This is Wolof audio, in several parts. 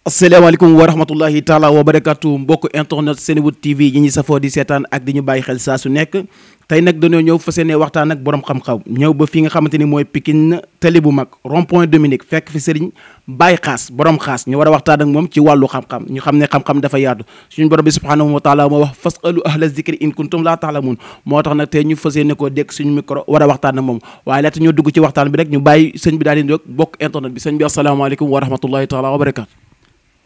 asalaamaaleykum wa rahmatullahi taala wa barakatu mbokk internet Senewood TV yi ñi safoo di seetaan ak di ñu bàyyi xel saa su nekk tey nag dañoo ñëw fas yéene waxtaan ak borom xam-xam ñëw ba fi nga xamante ni mooy Pikine tali bu mag rond point Dominique fekk fi Serigne Baye Xaas borom xaas ñu war a waxtaan ak moom ci wàllu xam-xam ñu xam ne xam-xam dafa yaatu suñu borom bi subhanahu wa taala moo wax fasalu ahla zikri in kuntum laa taalamun moo tax nag tey ñu fas yéene koo dégg suñu micro war a waxtaan ak moom waaye laata ñoo dugg ci waxtaan bi rek ñu bàyyi sëñ bi daal di ndog bokk internet bi sëñ bi asalaamaaleykum wa rahmatullahi taala wa barakatu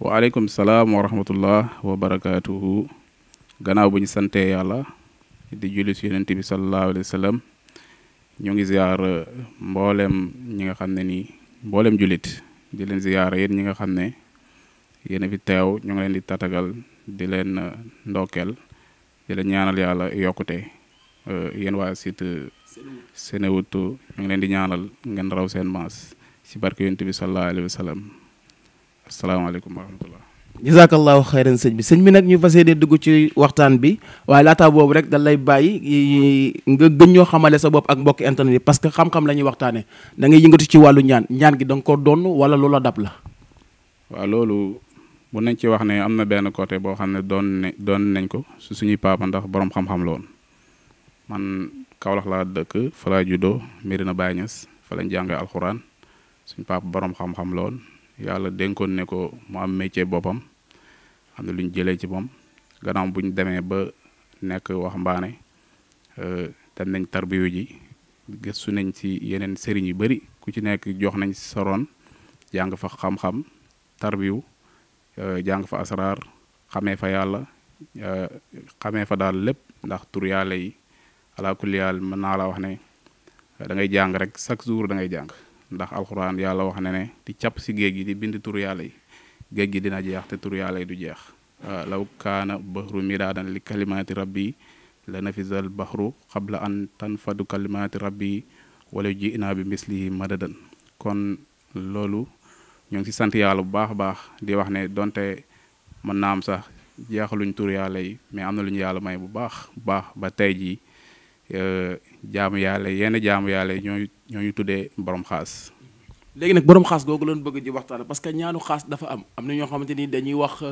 waaleykum salaam wa rahmatullah wa barakaatuhu gannaaw bu ñu santee yàlla di julli ci yonent bi sallallahu alayhi wa sallam ñu ngi ziar mboolem ñi nga xam ne nii mboolem jullit di leen ziar yéen ñi nga xam ne yéen a fi teew ñu ngi leen di tatagal di leen ndokkeel di leen ñaanal yàlla yokkute yéen waa site Senewood ñu ngi leen di ñaanal ngeen raw seen maas ci barke yonent bi sallallahu alayhi wa sallam asalaamaaleykum wa rahmatullah jazakallahu xayran sëñ bi nag ñu fas yéene dugg ci waxtaan bi waaye laataa boobu rek da lay bàyyi nga gën ñoo xamale sa bopp ak mbokki internet yi parce que xam-xam la ñuy waxtaane da ngay yëngatu ci wàllu ñaan gi da nga ko doon wala loola dab la waaw loolu mun nañ ci wax ne am na benn côté boo xam ne doon nañ ko su suñuy papa ndax borom xam-xam la woon man Kaolack laa dëkk fa laa juddoo Medina Baye Niass fa lañ jàngee alxuraan suñu papa borom xam-xam la woon yàlla dénkoon ne ko mu am métier boppam xam ne lu ñu jëlee ci moom gannaaw bu ñu demee ba nekk waxambaane dem nañ tarbiyu ji gëstu nañ ci yeneen sëriñ yu bari ku ci nekk jox nañ soroon jàng fa xam-xam tarbiyu jàng fa asraar xamee fa yàlla xamee fa daal lépp ndax tur yàlla yi ala kulli yàlla mën naa la wax ne da ngay jàng rek chaque jour da ngay jàng ndax alxuraan yàlla wax na ne di càpp si géej gi di bind tur yàlla yi géej gi dina jeex te tur yàlla yi du jeex law kaana bahru midaadan li kalimaati rabbi la nafisal bahru xabla an tanfadu kalimaati rabbi wala ji'naa bi mislihi madadan kon loolu ñoo ngi si sant yàlla bu baax a baax di wax ne donte mën naa am sax jeexaluñ tur yàlla yi mais am na lu ñu yàlla may bu baax ba tey jii jaamu yàlla yenn jaamu yàlla ñooñu tuddee borom xaas. léegi nag borom xaas googu loon bëgg di waxtaan parce que ñaanu xaas dafa am na ñoo xamante ni dañuy wax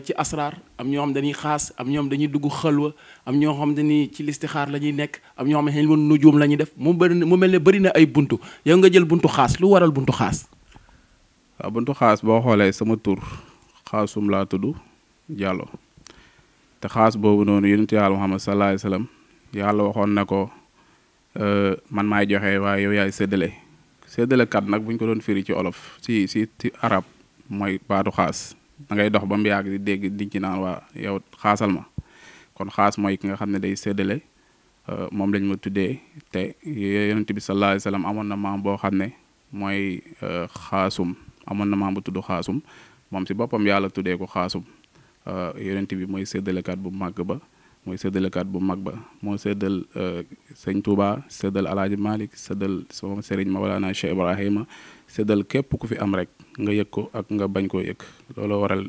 ci asraar am ñoo xam dañuy xaas am ñoom dañuy dugg xalwa am ñoo xamante ni ci listixaar la ñuy nekk am ñoo xam ne xëy nujuum la ñuy def mu mel ne bëri na ay buntu yow nga jël buntu xaas lu waral buntu xaas. waaw buntu xaas boo xoolee sama tur xaasum laa tudd Diallo te xaas boobu noonu yonent yàlla Muhammad sallallahu alayhi wa sallam yàlla waxoon na ko man maay joxe waaye yow yaay séddalekat nag bu ñu ko doon firi ci olof ci arab mooy baatu xaas da ngay dox ba mu yàgg di dégg di ci naan waa yow xaasal ma kon xaas mooy ki nga xam ne day séddale moom lañ ma tuddee te yonent bi sallallahu alayhi wa sallam amoon na maam boo xam ne mooy xaasum amoon na maam bu tudd xaasum moom si boppam yàlla tuddee ko xaasum yonent bi mooy séddalekat bu màgg ba. mooy séddalekat bu mag ba moo séddal sëñ Touba séddal Alaaji Malick séddal sama sëriñ Mawlana Cheikh Ibrahima séddal képp ku fi am rek nga yëg ko ak nga bañ koo yëg looloo waral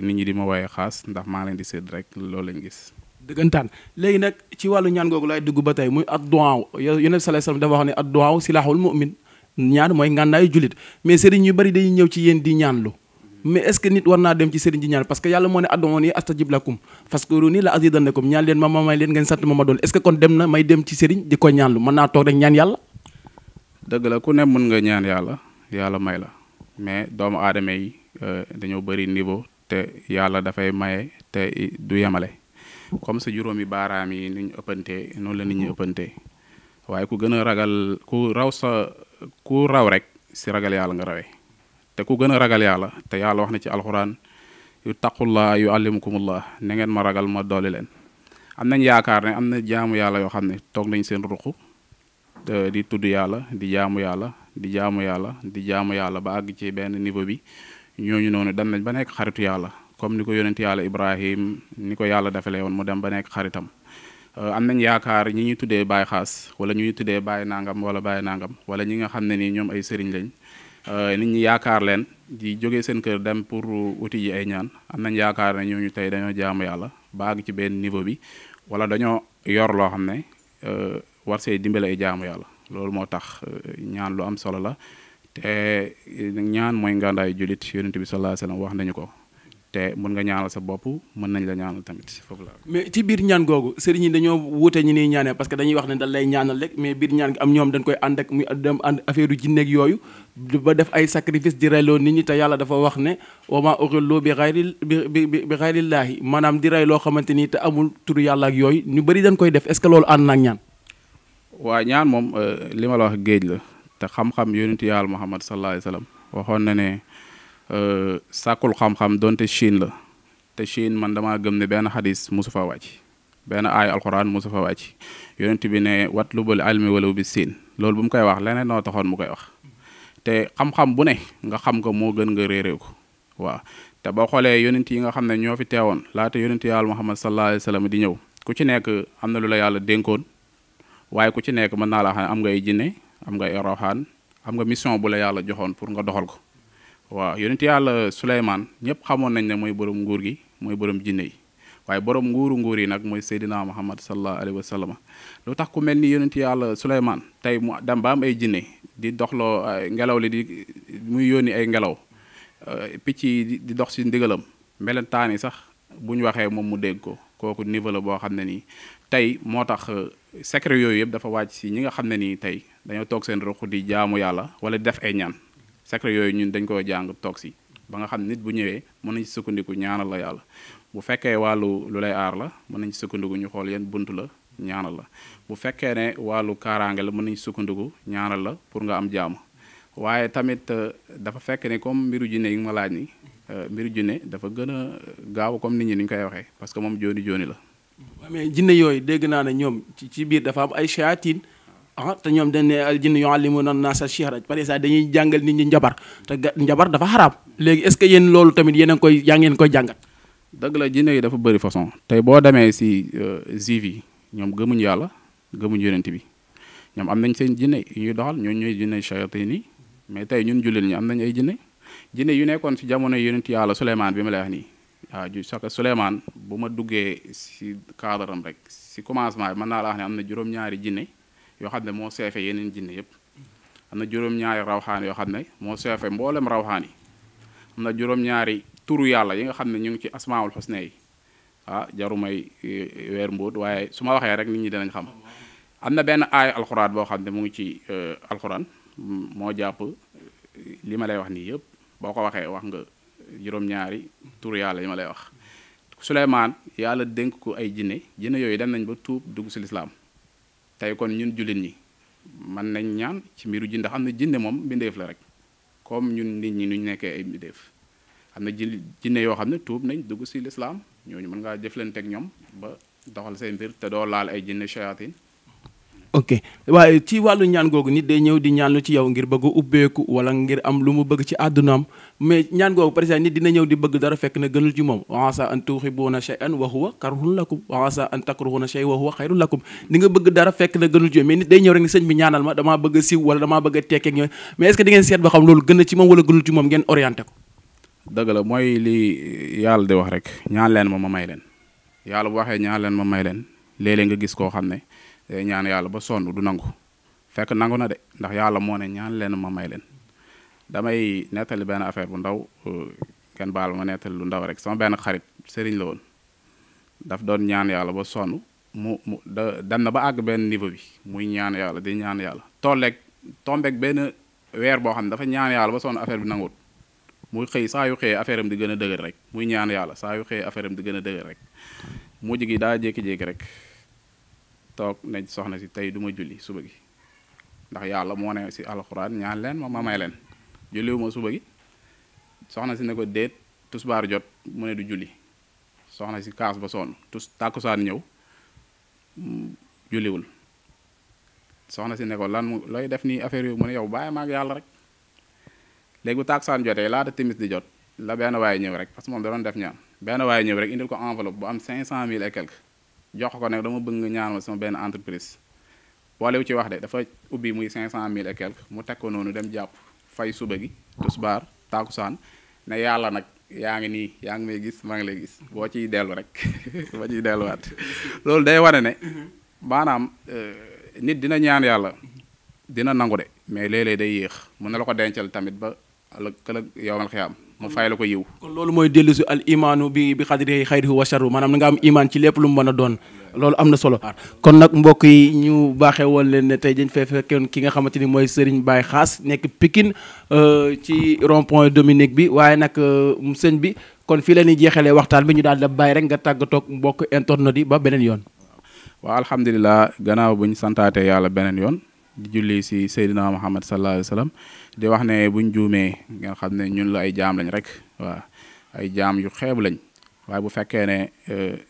nit ñi di ma waaye xaas ndax maa leen di sédd rek loolu lañ gis. dëggantaan léegi nag ci wàllu ñaan googu laay dugg ba tey muy ad-du'a Yonent sallallahu alayhi wasallam dafa wax ne ad-du'a silahul mu'min ñaan mooy ngànnaayu jullit mais sëriñ yu bari dañuy ñëw ci yéen di ñaanlu. mais est-ce que nit war naa dem ci sëriñ ji ñaan parce que yàlla moo ne ad'uuni astajib lakum fazkuruni la azidannakum ñaan leen ma may leen ngeen sant ma doon est-ce que kon dem na may dem ci sëriñ di ko ñaanlu mën naa toog rek ñaan yàlla. dëgg la ku ne mën nga ñaan yàlla may la mais doomu aadama yi dañoo bëri niveau te yàlla dafay maye te du yemale comme sa juróomi baaraam yi ni ñu ëppantee noonu la nit ñi ëppantee waaye ku gën a ragal ku raw rek si ragal yàlla nga rawee. te ku gën a ragal yàlla te yàlla wax na ci alxuraan yu taqullah yu allimukumullah na ngeen ma ragal ma dooli leen am nañ yaakaar ne am na jaamu yàlla yoo xam ne toog nañ seen ruq di tudd yàlla di jaamu yàlla di jaamu yàlla ba àgg ci benn niveau bi ñooñu noonu dem nañ ba nekk xaritu yàlla comme ni ko yonent yàlla Ibrahim ni ko yàlla defalee woon mu dem ba nekk xaritam am nañ yaakaar ñi ñuy tuddee Baay Xaas wala ñuy tuddee Baay Nangam wala Baay Nangam wala ñi nga xam ne nii ñoom ay sëriñ lañ nit ñi yaakaar leen di jógee seen kër dem pour uti ji ay ñaan am nañ yaakaar ne ñooñu tey dañoo jaamu yàlla ba àgg ci benn niveau bi wala dañoo yor loo xam ne war see dimbale ay jaamu yàlla loolu moo tax ñaan lu am solo la te ñaan mooy ngàndaayu jullit yonent bi sallallahu alayhi wasallam wax nañu ko te mën nga ñaanal sa bopp mën nañ la ñaanal tamit foofu la. mais ci biir ñaan googu sëriñ yi dañoo wuute ñi niy ñaanee parce que dañuy wax ne dañ lay ñaanal rek mais biir ñaan gi am ñoom dañ koy ànd ak muy dem ànd affaire yu jinneeg yooyu ba def ay sacrifice di reyloo nit ñi te yàlla dafa wax ne wa maa uxillu bi xayri bi xayrillaahi maanaam di rey loo xamante ni te amul turu yàlla ak yooyu ñu bëri dañ koy def est ce que loolu ànd na ak ñaan. waa ñaan moom li ma la wax géej la te xam-xam yonent yàlla Muhammad sallallahu alayhi wasallam waxoon na ne sàkkul xam-xam donte Chine la te Chine man damaa gëm ne benn xadis musu fa wàcc benn aaya alxuraan musu fa wàcc yonent bi ne watlubul ilmi walaw bi siin loolu bu mu koy wax leneen noo taxoon mu koy wax te xam-xam bu ne nga xam ko moo gën nga réeré ko waaw te boo xoolee yonent yi nga xam ne ñoo fi teewoon laata yonent yàlla Muhammad sallallahu alayhi wasallam di ñëw ku ci nekk am na lu la yàlla dénkoon waaye ku ci nekk mën naa la xam ne am nga ay jinne am nga ay rawxaan am nga mission bu la yàlla joxoon pour nga doxal ko waaw yonent yàlla Suleymaan ñëpp xamoon nañ ne mooy borom nguur gi mooy borom jinne yi waaye borom nguur yi nag mooy Seydina Muhammad sallallahu alayhi wa sallam lu tax ku mel ni yonent yàlla Suleymaan tey mu dem ba am ay jinne di doxloo ngelaw li di muy yónni ay ngelaw picc yi di dox ci ndigalam melentaan yi sax bu ñu waxee moom mu dégg ko kooku niveau la boo xam ne nii tey moo tax secret yooyu yëpp dafa wàcc ci ñi nga xam ne nii tey dañoo toog seen ruq di jaamu yàlla wala di def ay ñaan secret yooyu ñun dañ ko jàng toog si ba nga xam nit bu ñëwee mën nañ ci sukkandiku ñaanal la yàlla bu fekkee wàllu lu lay aar la mën nañ ci sukkandiku ñu xool yan buntu la ñaanal la bu fekkee ne wàllu kaaraange la mën nañ ci sukkandiku ñaanal la pour nga am jaamu waaye tamit dafa fekk ne comme mbiru jinne yi nga ma laaj ni mbiru jinne dafa gën a gaaw comme nit ñi ni ñu koy waxee parce que moom jooni jooni la. mais jinne yooyu dégg naa ne ñoom ci biir dafa am ay shayatin te ñoom dañ ne al jinne yuallimuna naasa sihra par exemple dañuy jàngal nit ñi njabar te njabar dafa xaraam léegi est ce que yéen loolu tamit yéen a ngi koy yaa ngeen koy jàngat. dëgg la jinne yi dafa bëri façon tey boo demee si juif yi ñoom gëmuñ yàlla gëmuñ yonent bi ñoom am nañ seen jinne yu ñuy doxal ñooñu ñooy jinne shayatin yi mais tey ñun jullit ñi am nañ ay jinne yu nekkoon si jamono yonent yàlla Suleymaan bi ma lay wax nii waaw ju saka Suleymaan bu ma duggee si cadre am rek si commencement bi mën naa la wax ne am na juróom-ñaari jinne yoo xam ne moo seefe yeneen jinne yëpp am na juróom-ñaari rawxaan yoo xam ne moo seefe mboolem rawxaan yi am na juróom-ñaari turu yàlla yi nga xam ne ñu ngi ci asmaul xusna yi jarumay weer mbóot waaye su ma waxee rek nit ñi dinañ xam am na benn aaya alxuraan boo xam ne mu ngi ci alxuraan moo jàpp li ma lay wax nii yëpp boo ko waxee wax nga juróom-ñaari turu yàlla yi ma lay wax Suleymaan yàlla dénk ko ay jinne yooyu dem nañ ba tuub dugg si lislaam tey kon ñun jullit ñi mën nañ ñaan ci mbiru jinne ndax am na jinne moom mbindeef la rek comme ñun nit ñi nuñ nekkee ay mbindeef am na jinne yoo xam ne tuub nañ dugg si lislaam ñooñu mën ngaa jëflanteeg ñoom ba doxal seen mbir te doo laal ay jinne shayatin. ok waaye ci wàllu ñaan googu nit day ñëw di ñaanlu ci yow ngir bëgg a ubbeeku wala ngir am lu mu bëgg ci àddunaam mais ñaan googu par exemple nit dina ñëw di bëgg dara fekk na gënul ci moom wa asa an tuhibbuuna shay'an wa huwa karhun lakum wa asa an takrahuuna shay'an wa huwa xayrun lakum di nga bëgg dara fekk na gënul ci yow mais nit day ñëw rek ni sëñ bi ñaanal ma damaa bëgg a siiw wala damaa bëgg a tekkeeg ñooy mais est ce que di ngeen seet ba xam loolu gën na ci moom wala gënul ci moom ngeen orienté ko. dëgg la mooy li yàlla di wax rek ñaan leen ma may leen yàlla bu waxee ñaan leen ma may leen léeg-léeg nga gis koo xam ne ñaan yàlla ba sonn du nangu fekk nangu na de ndax yàlla moo ne ñaan leen ma may leen damay nettali benn affaire bu ndaw kenn baal ma nettali lu ndaw rek sama benn xarit sëriñ la woon daf doon ñaan yàlla ba sonn dem na ba àgg benn niveau bi muy ñaan yàlla di ñaan yàlla tombeeg benn weer boo xam ne dafa ñaan yàlla ba sonn affaire bi nanguwut muy xëy saa yu xëyee affaire am di gën a dëgër rek muy ñaan yàlla saa yu xëyee affaire am di gën a dëgër rek mujj gi daa jékki-jékki rek toog nañ soxna si tey du ma julli suba gi ndax yàlla moo ne si alxuraan ñaan leen ma may leen julliwuma suba gi soxna si ne ko déet tusbaar jot mu ne du julli soxna si kaas ba sonn tàkkusaan ñëw julliwul soxna si ne ko lan looy def nii affaire yooyu mu ne yow bàyyi ma ak yàlla rek léegi bu tàkkusaan jotee laata timis di jot la benn waaye ñëw rek parce que moom da doon def ñaan benn waaye ñëw rek indil ko enveloppe bu am 500 000 et quelque jox ko nag dama bëgg nga ñaan ma sama benn entreprise wala ci wax de dafa ubbi muy 500 000 et quelque mu teg ko noonu dem jàpp fay suba gi tusbaar tàkkusaan ne yàlla nag yaa ngi nii yaa ngi may gis maa ngi lay gis boo ciy dellu rek boo ciy delluwaat loolu day wane ne maanaam nit dina ñaan yàlla dina nangu de mais léeg-léeg day yéex mën na la ko dencal tamit ba ëllëg yowmal xiyaam mu fay la ko yiw. kon loolu mooy dellu si al imaanu bi xadri xayrihi wa sharru maanaam na nga am imaan ci lépp lu mu mën a doon loolu am na solo. kon nag mbokk yi ñu baaxee woon leen ne tey dañ fee fekkoon ki nga xamante ni mooy Serigne Baye Khass nekk Pikine ci rond point Dominique bi waaye nag sëñ bi kon fii la ñuy jeexalee waxtaan bi ñu daal di bàyyi rek nga tàggatoog mbokk internet yi ba beneen yoon. waaw alhamdulilah gannaaw buñ santaatee yàlla beneen yoon di julli si Seydina Muhammad sallallahu alayhi wa sallam di wax ne buñ juumee ngeen xam ne ñun la ay jaam lañ rek waaw ay jaam yu xeebu lañ waaye bu fekkee ne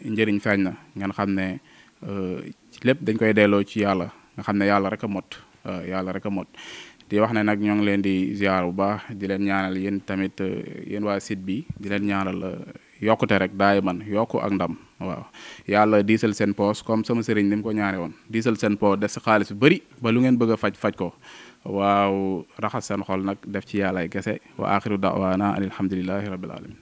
njëriñ feeñ na ngeen xam ne lépp dañ koy delloo ci yàlla nga xam ne yàlla rek a mot yàlla rek a mot di wax ne nag ñoo ngi leen di ziar bu baax di leen ñaanal yéen tamit yéen waa site bi di leen ñaanal yokkute rek daay man yokku ak ndam waaw yàlla diisal seen poos comme sama sëriñ ni mu ko ñaane woon diisal seen poos def si xaalis bu bëri ba lu ngeen bëgg a faj ko waaw raxas seen xol nag def ci yàlla ay kese wa axiru da'waana alhamdulillahi rabbil alamin